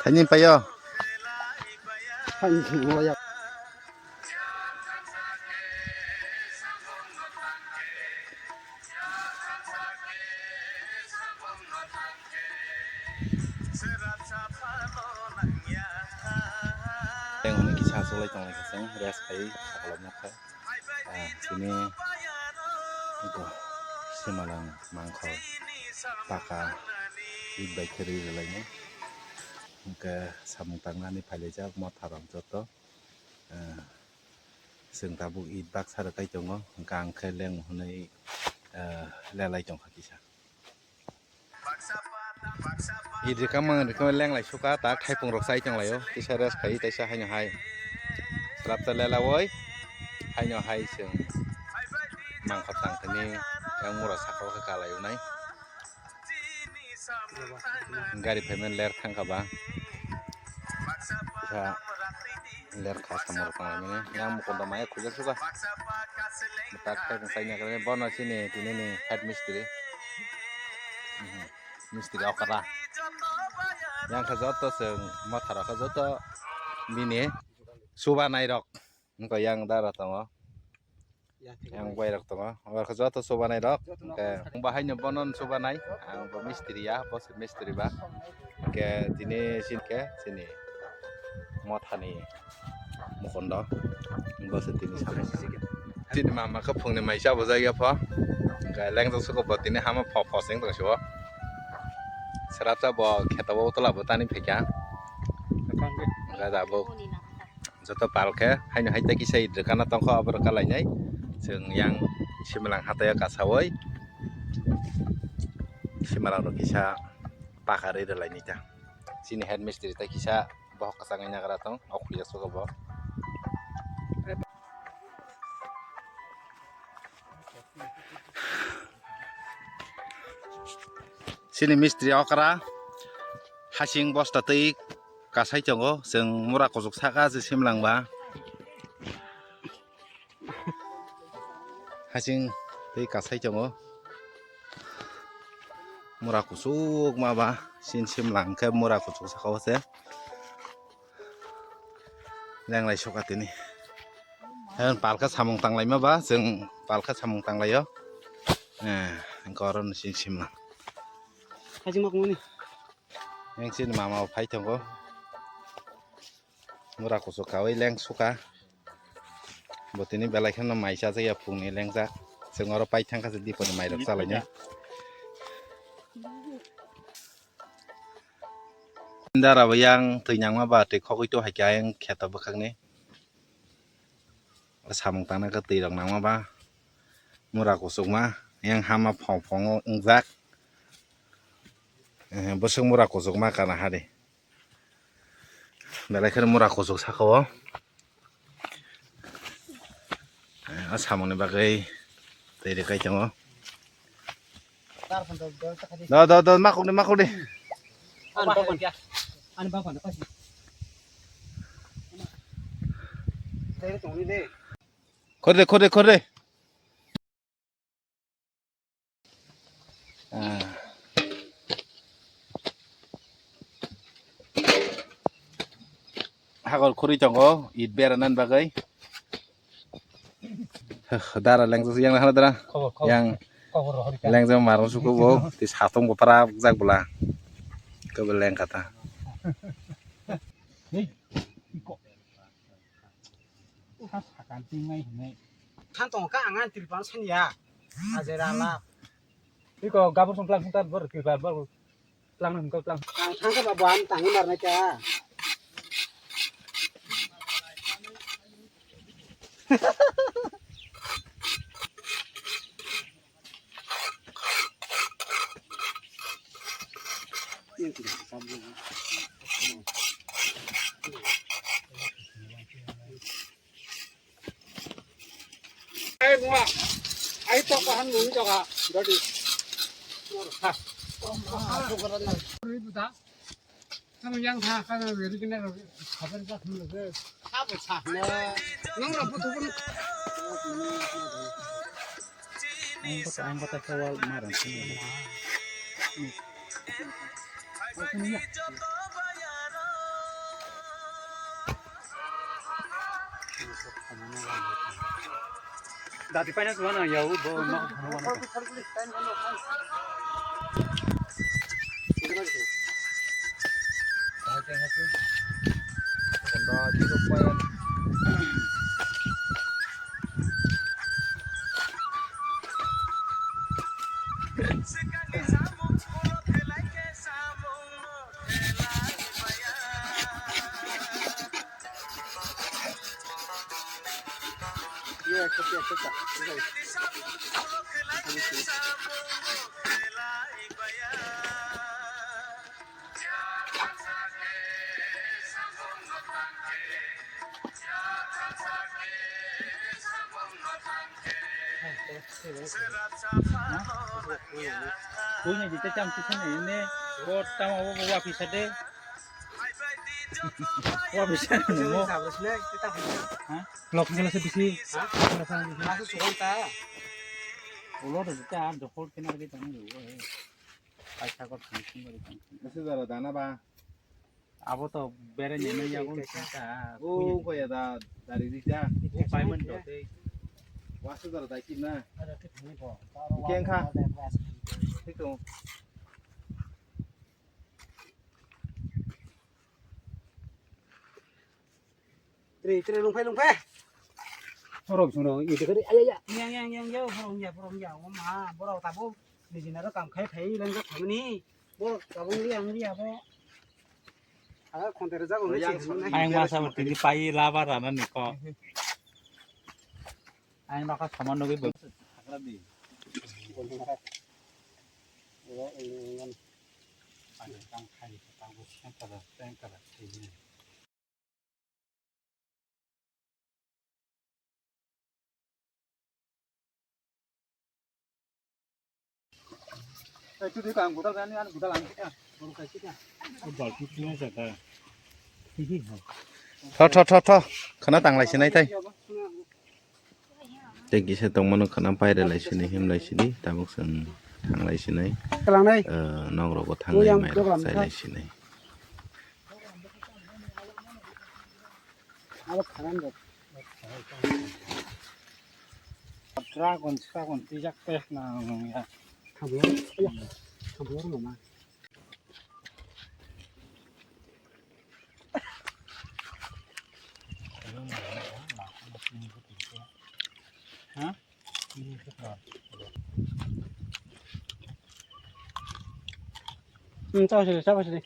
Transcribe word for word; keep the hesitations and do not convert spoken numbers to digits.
Thaini payo. Thaini payo. Teng hwnwi kisa achuklai tonglaikha chwng, rest khai sakolomno kha. Ah, tini eko simalang mangkhor paka eit bai khe ri rwlainai. Hwnkhe samung tangnani phailaijak motharok joto. Ah, chwng tabuk eit baksa rwkai tongo, hwnkhe ang khe leng hwnwi, ah, lelai tongkha kisa. Eit rwkha mang rwkha lenglai suka ta thaipung rok chai tonglaio, kisa rest khai taisa haino hai. Swrapsa lelawoi haino hai chwng mangkhor tang thani yang mura saka o khe kalai unai. Gari phaimani ler thangkha ba. Kisa ler kha samung rok tanglaimani. Yang mukon da maya khujak suka. Tak tak sai nya kare bono sini tini ni head mistri. Mhm. Mistri okra. Yang kha joto chwng motharok kha joto bini subanai rok. Wngkha yang dara tongo. Yang bai rok tongo. Abo khe joto subanai rok. Hwnkhe ang bahai no bono subanai. Ang bo mistri ya, bo se mistri ba. Hwnkhe tini sini khe sini mothani mukondo. Bo se tini samung. Tini mama khe phungni mai cha bo jagya pho. Hwnkhe lengjak suko bo tini hama pho pho sing tong sio. Srapsa bo kheto bo tola bo tani phaikha. Hwnkhe da bo joto pal khe haino hai tei kisa eit rwkana tongkha, abo rwka lainai. Chwng yang simalang hathaio kasawi simalang rok kisa paka rwi rwlainai ta. Chini head mistri tei kisa bohok kwchangwi nagra tong, o khuya sugo bo. Chini mistri okra hasing bosta twi kasai tongo, chwng mura kuchuk saka se simlang ba. Hasing twi kasai tongo, mura kuchuk ma ba, sin simlang khe mura kuchuk saka o se. Lenglai suka tini. Hwn palkha samung tanglaima ba, chwng palkha samung tanglaio. Eh, hwnkhe oro no chini simna. Hajima kungni. Yang chini mama bo phai tongo. Mura kuchuk kawi leng suka. Bo tini belai kheno mai chajak ya phungni lengjak. Chwng oro pai thangkha se dipori mai rok chalainai. Dara bo yang twi nangma ba twi khogwi to hai khe ayang kheto bwkhakni. Samung tangna khe twi rok nangma ba mura kuchukma yang hama phong phong wngjak. Eh, bwswk mura kuchukma kana hari. Belai kheno mura kuchuk saka o. Eh, o samungni bagwi twi rwkai tongo. Do, do, do, makukdi, makukdi. Ani bapan. Ani bapan, pasi. Khode, khode, khode. Ah. Hakor khuri tongo, it beranan bagwi. Dara lengjak yang hana dara. Khobor, khobor. Yang khobor rohor ka. Lengjak marung suku bo, ti satung bo para jak bula. Kebo leng kata. Hei, iko. Kha sakang tingnai hinwi. Than tongo kha ang ani tripal sanya. Ajera la. Iko gabur song tlang song tar bor ki bar bor tlang nang ko tlang. Ang thang ka ba bo ang tang mar na ka. Ai mua, ai tok bahan nung jaga, dadi. Ha. Ri buta. Tamo yang tha ka na ri kena ro, khabar ka thum le. Sabo sa na. Nang ro butu bun. Ang kota, ang kota kawal marang sini. Dati paina suana ya u bo no. Buini jita cham chikha nai ne, bo tamo bo bo wapisa de. Wapisa nungo. Ha? Lok jela se bisi. Ha? Jela se bisi. Aku sukan ta. Ulo de jita ar dokhol kena de tamo de. Paisa kor tang sing bari tang sing. Ese jara dana ba. Abo to bere nene yago sita. O ko ya da dari di ja. O payment to te. Wasu jara dai kin na. Keng kha. Thik to. Tre, tre, lungphai, lungphai. Borok sung rok, ide kari, aya, ya. Yang, yang, yang, yang, borok ya, borok ya, o ma, borok tabuk, nijina ro kam khai, khai, lang jak khamani. Borok tabuk liya, liya, bo. Aga khonte rajak, o yang si, sung. Ayang masa berarti di pai laba rana ni ko. Ayang maka sama nugui bo. Hagra di. Olo, olo, olo. Ayang tang khai, tang bo, tang kara, tang kara, tang kara. Tho, tho, tho, tho. Khana tanglai sinai tai. Tei kisa tongmano khana pairelai sini, himlai sini, tabuk chwng thanglai sinai. Kalangnai. Eh, nok rogo thanglai, mairok chailai sinai. Abo khanan rok. Dragon, dragon, twijak tei khna nung ya. Thamlo, thamlo rwma. Ha? Hmm, chao sini, chao sini.